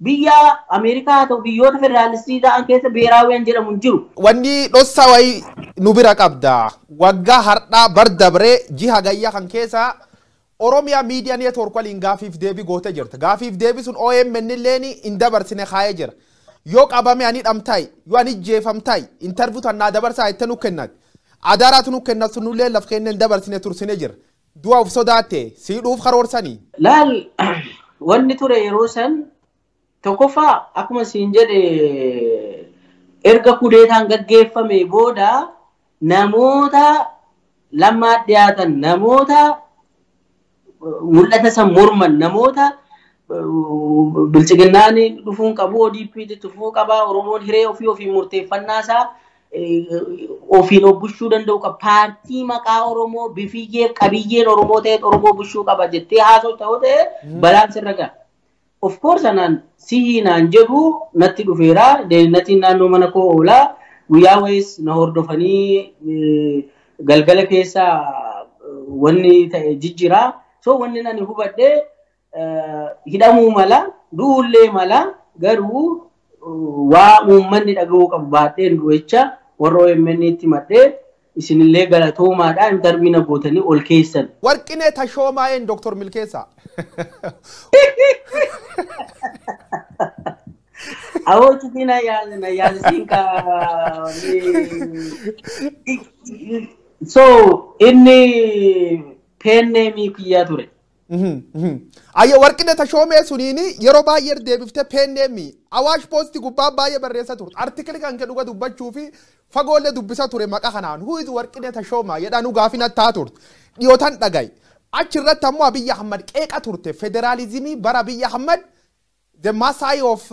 Biyya Ameerikaa haa ta'u, biyyoota federaalistii ta'an keessa ብሔራዊ jedhamu hin jiru. Wanni dhossaa wayii nu bira qabda. Waggaa har'aa bar dabree jiha gayyaa kan keessa Oromiyaa Miidiyaa Network waliin gaafiif deebii gootee jirta. Gaafiif deebii sun OMN illeen hin dabarsine kaayee jira. Yoo qabame ani dhamtaay yoo ani jeefamtaay interview tannaa dabarsaa itti nu kennat. Adaaraatu nu kennat sunullee laf kenneen dabarsine tursine jira. Du'a of sodaatte siidhuuf karoorsanii. Laal wanni ture yeroo san tokkoffaa akkuma siin jedhe erga kudeetaan gaggeeffame booda namoota Lammaa dhiyaatan namoota mul'ata san morman namoota bilchiginnaan dhufuun qabu ODP dhufuu qaba Oromoon hiree ofii ofii murteeffannaa isaa ofiin of bulchuu danda'u qaba paartii maqaa Oromoo bifiyyee qabiyyeen Oromoo ta'e Oromoo bulchuu qaba jettee haasoo ta'uu ta'e balaan sirra gaha. Of course anaan sihii naan jedhu natti dhufeera deemnatiin naannoo mana koo oolaa guyyaa wayiis na hordofanii galgala keessa wanni ta'e jijjiira. So wanni ani hubadhe hidhamuu mala du'ullee mala garuu waa uummanni dhaga'uu qabu baadheen du'echa warra OMN itti madhee isinillee galatoomaadha intarviina gootanii ol keessan. Warqinee Tashoomaa'een Dooktor Milkeessaa. Awwaatitti na yaasisiin ka. So inni peenneemii kiyyaa ture. Ayyo Warqinee Tashoomee suniini yeroo baay'ee deebiftee peenneemii Awaash Poostii gubbaa baay'ee barreessa turte. Artikilii kan kee dhuga dubbachuu fi fagoollee dubbisa ture maqaa kanaan. Who is Warqinee Tashoomaa jedhaan gaafii nattaa turte. Dhiyootan dhagaye. Achirratti ammoo Abiyyi Ahmad qeeqa turte. Federaalizimii bara Abiyyi Ahmad the Masai of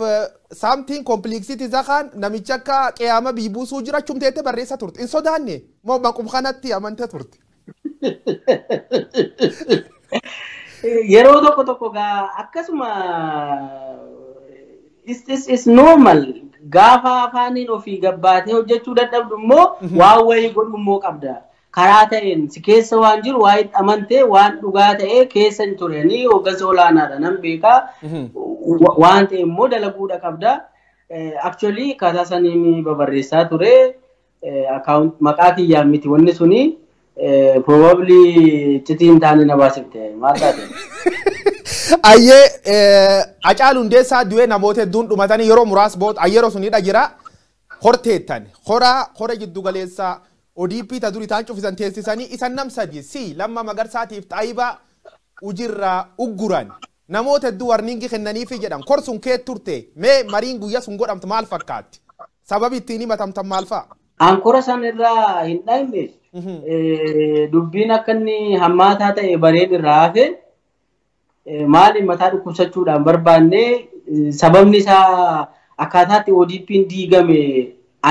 something complexity zakaan namicha akka qe'aama biibuusuu jira chumteette barreessa turte. Hin sodaanne moo maqum kanatti amantee turte. Yeroo tokko tokko gaa akkasuma is normal gaafa afaaniin ofii gabbaatee hojjechuu dadhabdu immoo waan wayii godhu immoo qabda. Karaa ta'een si keessa waan jiru waa itti amantee waan dhugaa ta'ee keessa hin turanii hooggansa olaanaadha nan beekaa waan ta'e immoo dalaguudha qabda. Actually akkaataa saniin babarreessaa ture maqaa kiyyaan miti wanni suni probably iccitii hin taane na baasifte maal taate. Ayyee Hacaaluu Hundeessaa du'ee namoota hedduun dhumatanii yeroo muraas booda yeroo sunidha jira horteettan hora giddu galeessaa ODP ta durii ta'an cufisan teessisanii isan nam sadi si Lammaa Magarsaatiif Xaayibaa ujirraa ugguran namoota hedduu warniingi kennaniifi jedhan korsun kee turte mee mariin guyyaa sun godhamtu maal fakkaatti sababi ittiin himatamtan maal fa'a? Ankora san irraa hin dhayne dubbiin akka inni hammaataa ta'e bareen irraa hafe maali mataa dhukkubsachuudhaan barbaanne sababni isaa akkaataatti ODP'n diigame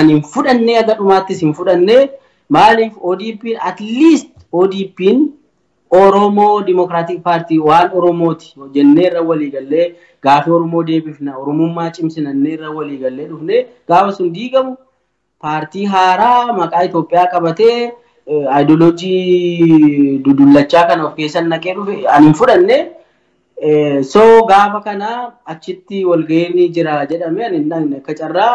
ani hin fudhanne aga dhumaattis hin fudhanne maaliif ODP'n at least ODP'n Oromoo Democratic Party waan Oromooti jennee irra walii gallee gaafii Oromoo deebifna Oromummaa cimsinannee irra walii gallee dhufne gaafa sun diigamu paartii haaraa maqaa Itoophiyaa qabatee aayidoloojii dudullachaa kana of keessan naqee dhufe ani hin fudhanne. So gaafa kana achitti walga'iin jira jedhame ani hin akka carraa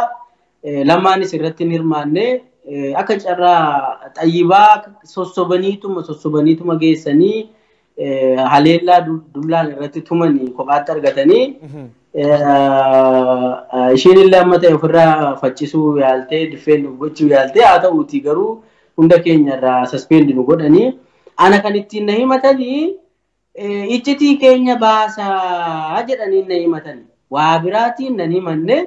Lammaanis irratti hin hirmaanne akka carraa Xayyibaa sossobaniituma geessanii haleellaa dullaan irratti tumanii kophaatti argatanii isheen illee amma ta'e ofirraa faccisuu yaaltee diffeen gochuu yaaltee haa ta'uutii garuu hunda keenya irraa suspend nu godhanii ana kan ittiin na himatanii iccitii keenya baasaa jedhanii na himatanii waa biraatiin nan himanne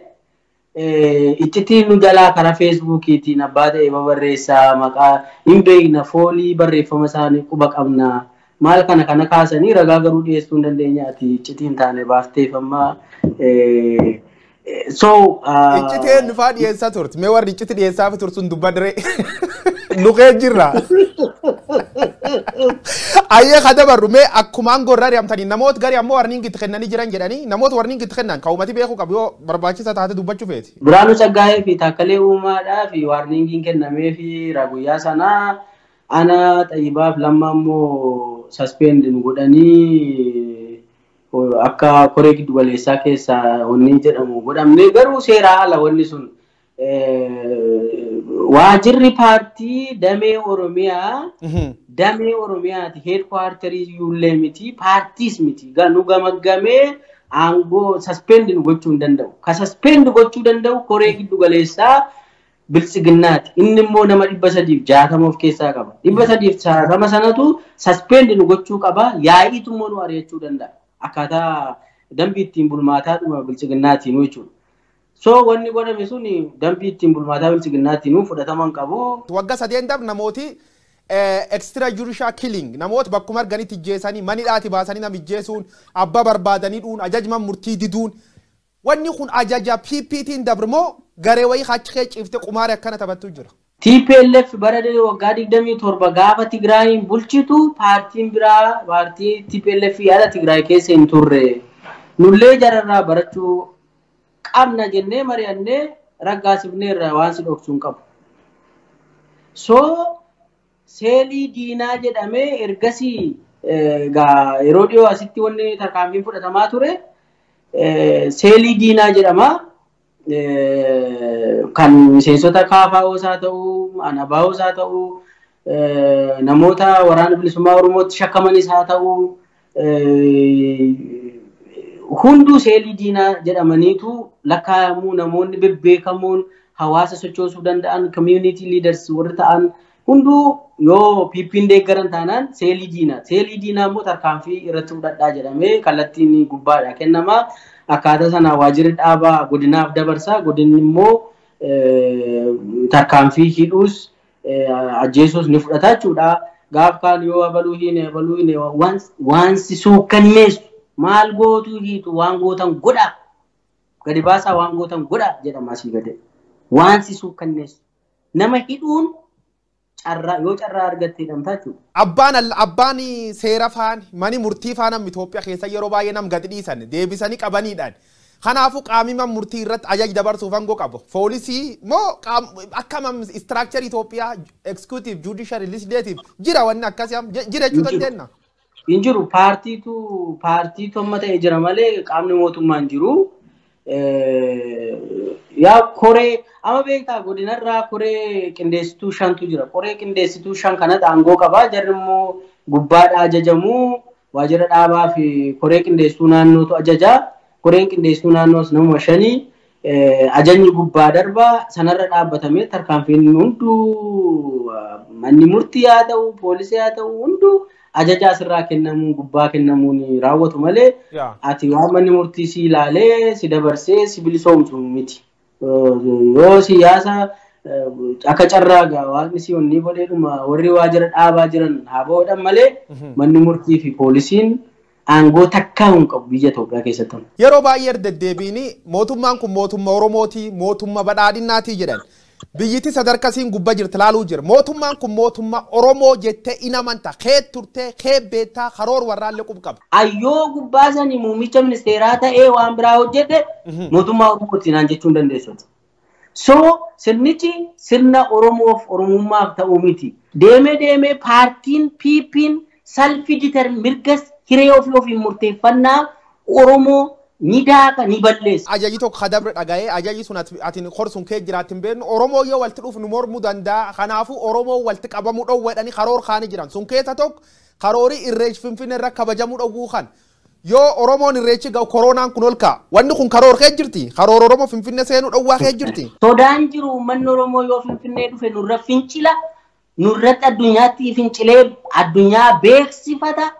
iccitiin nu jalaa karaa feesbuukiitiin abbaa ta'e babarreessaa maqaa hin beekna foolii barreeffama isaanii quba qabna maal kana kana kaasanii ragaa garuu dhiyeessuu hin dandeenyaati iccitiin taane baafteef amma so Icciteen nufaa dhiyeessaa turte mee warri icciti dhiyeessaaf tursun dubbadree nuqee jirra. Ayyee ka dabarru mee akkuma aangoo irraa ari'amtanii namoota garii ammoo warniin itti kennanii jiran jedhanii namoota warniin itti kennan kan uummati beekuu qabu yoo barbaachisa taate dubbachuu feeti. Biraanuu Tsaggaayee fi Taakkalee Uumaadhaa fi warningiin kennamee fi guyyaa sanaa ana Xayyibaaf Lammaa immoo suspend nu godhanii akka koree giddu galeessaa keessaa wanni jedhamu godhamne garuu seeraa ala wanni sun waajirri paartii damee Oromiyaa damee Oromiyaati heedkwaartarii yuullee miti paartiis miti nu gamaggamee aangoo suspend nu gochuu hin danda'u. Ka suspend gochuu danda'u koree giddu galeessaa biltsiginnaati. Inni immoo nama 360 of keessaa qaba. 360 sanatu suspend nu gochuu qaba. Yaa'iitu immoo nu ari'achuu danda'a. Akkaataa dambii ittiin bulmaataa dhuma biltsiginnaatiin jechuudha. So wanni godhame sun dambii ittiin bulmaataa biltsiginnaatiin fudhatama hin qabu. Waggaa sadeen darbe namooti extra judicial killing namoota bakkuma arganitti ijjeessanii manidhaati baasanii nama ijjeessuun abbaa barbaadanii dhuun ajajma murtii diduun wanni kun ajaja PPT'n dabre moo garee wayii achi kee ciiftee qumaaree akkana taphattu jira. TPLF bara waggaa 27 gaafa Tigraayin bulchitu paartiin biraa paartii TPLF yaada Tigraay keessa hin turre. Nullee jararraa barachuu qabna jennee mari'annee raggaasifneerra waan si dhoksuu hin qabu. So seelii diinaa jedhamee ergasii yeroo dhiyoo asitti wanni tarkaanfiin fudhatamaa ture seelii diinaa jedhama. Kan miseensota KFOs haa ta'uu, ANABOs haa ta'uu, namoota waraana bilisummaa Oromootti shakkamanis haa ta'uu, hunduu seelii diinaa jedhamaniitu lakkaa'amuu namoonni bebbeekamoon hawaasa sochoosuu danda'an community leaders warri ta'an hunduu yoo PP'n deeggaran taanaan seelii diinaa. Seelii diinaa immoo tarkaanfii irratti fudhadhaa jedhamee kallattiin gubbaadha kennama. Akkaataa sana waajjirri dhaabaa godinaaf dabarsa. Godinni immoo tarkaanfii hidhuus ajjeesuus ni fudhata jechuudha. Gaaf kaan yoo abaluu hiine abaluu hiine waan si suukkanneessu maal gootuu hiitu waan gootan godha. Gadi baasaa waan gootan godha jedhama asii gadi. Waan si suukkanneessu. Nama hidhuun carraa yoo carraa argatte hidhamtaa jechuudha. Abbaan seera faan mani murtii faan amma Itoophiyaa keessa yeroo baay'ee nam gadi dhiisan deebisanii qabaniidhaan. Kanaafuu qaamni man murtii irratti ajaja dabarsuuf aangoo qabu. Poolisii moo akkam istiraakcharii Itoophiyaa executive, judiciary, legislative jira wanni akkasii jira jechuu dandeenya. Hin jiru paartiitu amma ta'e jira malee qaamni mootummaa hin jiru. Yaa koree amma beektaa godinarraa koree qindeessituu 5tu jira. Koree qindeessituu 5 kanatti aangoo qaba. Jarri immoo gubbaadha ajajamu. Waajjira dhaabaa fi koree qindeessituu naannootu ajaja. Koreen qindeessituu naannoos nama 5 ajajni gubbaa darba sanarra dhaabbatamee tarkaanfiin hunduu manni murtii haa ta'u poolisii haa ta'u hunduu ajaja asirraa kennamuun gubbaa kennamuun raawwatu malee ati waan manni murtii si ilaalee si dabarsee si bilisoomsu miti. Yoo siyaasa akka carraa waaqni si onnii godheedhuma warri waajjira dhaabaa jiran haa ba'uudhaan malee manni murtii fi poolisiin aangoo takkaa hin qabu biyya Itoophiyaa keessatti. Yeroo baay'ee deddeebiin mootummaan kun mootummaa Oromooti, mootummaa badhaadhinaatii jedhan. Biyyittii sadarkaa siin gubbaa jirti laaluu jira. Mootummaan kun mootummaa Oromoo jettee in amanta. Kee turtee, kee beektaa, karoor warraallee qubu qaba. Ayyoo gubbaa sanii muummicha ministeeraa ta'ee waan biraa hojjete mootummaa Oromooti naan jechuu hin dandeessu. So sirnichi sirna Oromoof Oromummaaf ta'uu miti. Deemee deemee paartiin PP'n salfi determined mirgas hiree ofii ofiin murteeffannaa Oromoo ni daaka ni balleessa. Ajajji tokko kadabre dhaga'ee ajajji sun ati korsuun kee jiraatti hin beeknu Oromoo yoo walitti dhufu nu mormuu danda'a. Kanaafuu Oromoo walitti qabamuu dhoowwadhanii karoor kaanii jiran. Sun keessa tokko karoorii irreechi Finfinnee irra kabajamuu dhowwuu kan. Yoo Oromoon irreechi ga'u koronaan kun ol ka'a. Wanni kun karoor kee jirti. Karoor Oromoo Finfinnee seenuu dhowwaa kee jirti. Sodaan jiru uummanni Oromoo yoo Finfinnee dhufe nurra fincila. Nurratti addunyaatti fincilee addunyaa beeksifata.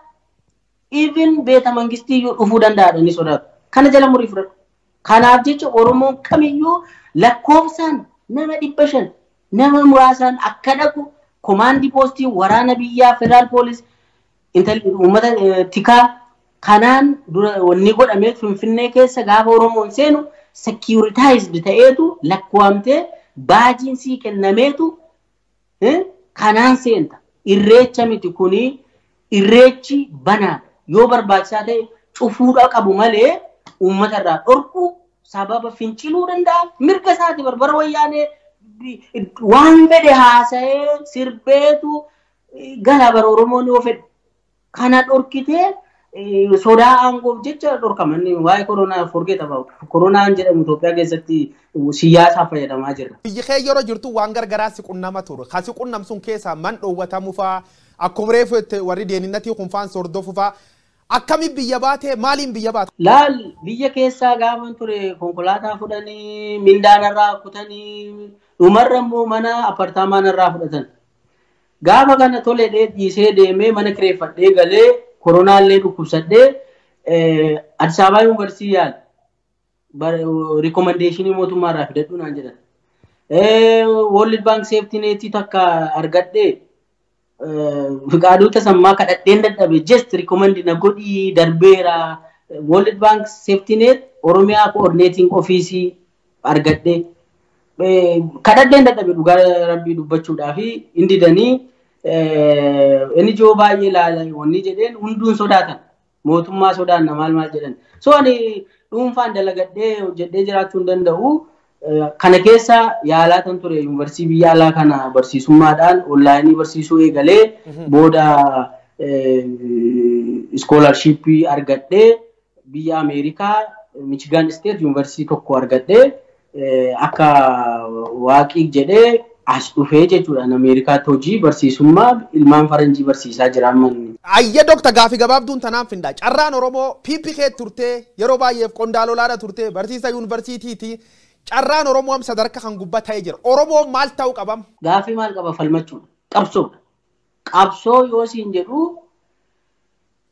Even beeta mangistii iyyuu dhufuu danda'a ni sodaatu. Kana jala murii fudhatu. Kanaaf jecha Oromoon kamiyyuu lakkoofsaan nama 500 nama muraasaan akka dhaqu komaandii poostii waraana biyyaa federaal poolis uummata tikaa kanaan dura wanni godhamee Finfinnee keessa gaafa Oromoon seenu securitized ta'eetu lakkoofamtee baajiin sii kennameetu kanaan seenta. Irreecha miti kuni irreechi banaa yoo barbaachisaa ta'e cufuudha qabu malee uummata irraa dhorkuu sababa finciluu danda'a. Mirga isaati barbara wayyaanee waan fedhe haasa'ee sirbeetu gara bara Oromoon yoo fedhe kana dhorkitee sodaa aangoof jecha dhorkama. Inni waa'ee koronaa forget about. Koronaan jedhamu Itoophiyaa keessatti siyaasaaf fayyadamaa jirra. Biyyi kee yeroo jirtu waan gargaraa si qunnama ture. Kan si qunnamsuun keessaa man dhoowwatamu fa'aa akkuma reefu warri deeninnatii kun fa'aan sordofu fa'aa. Akkami biyya baatee maaliin biyya baate? Laal biyya keessaa gaafan ture konkolaataa fudhanii mindaanarraa kutanii dhumarra immoo mana apartaamaanarraa fudhatan. Gaafa kana tole dhiisee deemee mana kireeffadhee galee koronaallee dhukkubsadhee Addis Ababa Yuunivarsiitii yaala. Rikomendeeshinii mootummaarraa fidadhu naan jedhan. World Bank Safety Net takka argadhee Fiqaaduu Tasammaa kadhadheen dadhabe just recommend na godhii darbeera. World Bank Safety Net Oromiyaa Coordinating Office argadhee kadhadheen dadhabe dhugaa rabbii dubbachuudhaa fi inni didanii inni joo baay'ee ilaala wanni jedheen hunduun sodaatan mootummaa sodaanna maal maal jedhan. So ani dhuunfaan dalagadhee hojjedhee jiraachuu hin danda'u. Kana keessa yaalaa tan ture yuunivarsiitii biyya alaa kana barsiisummaadhaan onlaayinii barsiisuu eegalee booda iskoolarshiippii argadhee biyya Ameerikaa Michigan State yuunivarsiitii tokko argadhee akka waaqii jedhee as dhufee jechuudha. Ameerikaatti hojii barsiisummaa ilmaan faranjii barsiisaa jira ammanni. Ayya Dookta gaafii gabaabduun tanaaf finda. Carraan Oromoo PPK turtee yeroo baay'eef qondaalolaadha turtee barsiisa yuunivarsiitiiti. Carraan Oromoo am sadarkaa kan gubbaa ta'ee jira. Oromoon maal ta'uu qabam? Gaafii maal qaba falmachuudha. Qabsoodha. Qabsoo yoo siin jedhu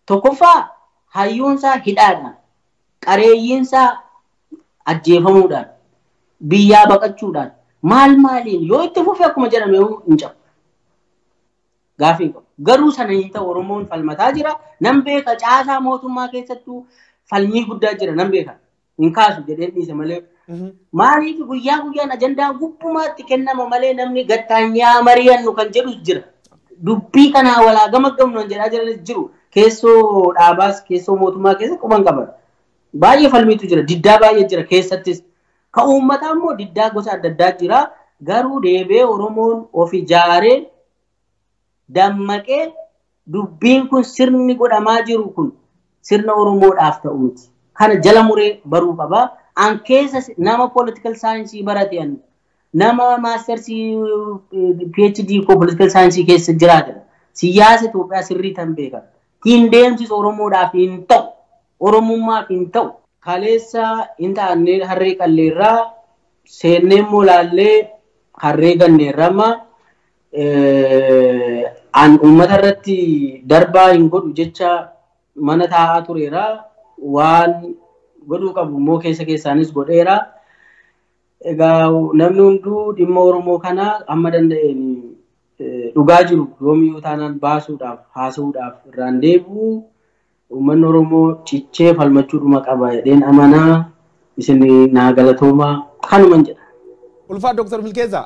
tokkoffaa hayyuunsaa hidhaadhaan, qareeyyiinsaa ajjeefamuudhaan, biyyaa baqachuudhaan maal maaliin yoo itti fufe akkuma jedhame hin cabu. Gaafii qabu. Garuu sana hin ta'u Oromoon falmataa jira. Nan beeka caasaa mootummaa keessattuu falmii guddaa jira nan beeka. Hin kaasu jedheen dhiise malee. Maaliif guyyaa guyyaan ajandaan gubbumaatti kennama malee namni gattaanyaa mari'annu kan jedhus jira. Dubbii kanaa walaa gama gamnu kan jedhaa jiranis jiru. Keessoo dhaabaas keessoo mootummaa keessa quban qaban. Baay'ee falmiitu jira. Diddaa baay'ee jira keessattis. Ka uummataa immoo diddaa gosa adda addaa jira. Garuu deebi'ee Oromoon of ijaaree dammaqee dubbiin kun sirni godhamaa jiru kun sirna Oromoodhaaf ta'u miti. Kana jala muree baruu qaba. An keessa nama political science barate nama maastersii PhD koo political science keessa jiraatan siyaasa Itoophiyaa sirrii tan beekan. Hin deemsisu Oromoodhaaf hin ta'u. Oromummaaf hin ta'u. Kaleessa hin taa'annee harree qalleerraa seennee immoo laallee harree ganneerra amma an uummata irratti darbaa hin godhu jecha mana taa'aa tureera. Waan godhuu qabu immoo keessa keessaanis godheera. Egaa namni hunduu dhimma Oromoo kana amma danda'een dhugaa jiru yoomiyyuu taanaan baasuudhaaf haasa'uudhaaf irraan deebi'u uummanni Oromoo cichee falmachuudhuma qaba jedheen amanaa isin naa galatoomaa kanuman jedha. Ulfaa Dooktar Milkeessaa.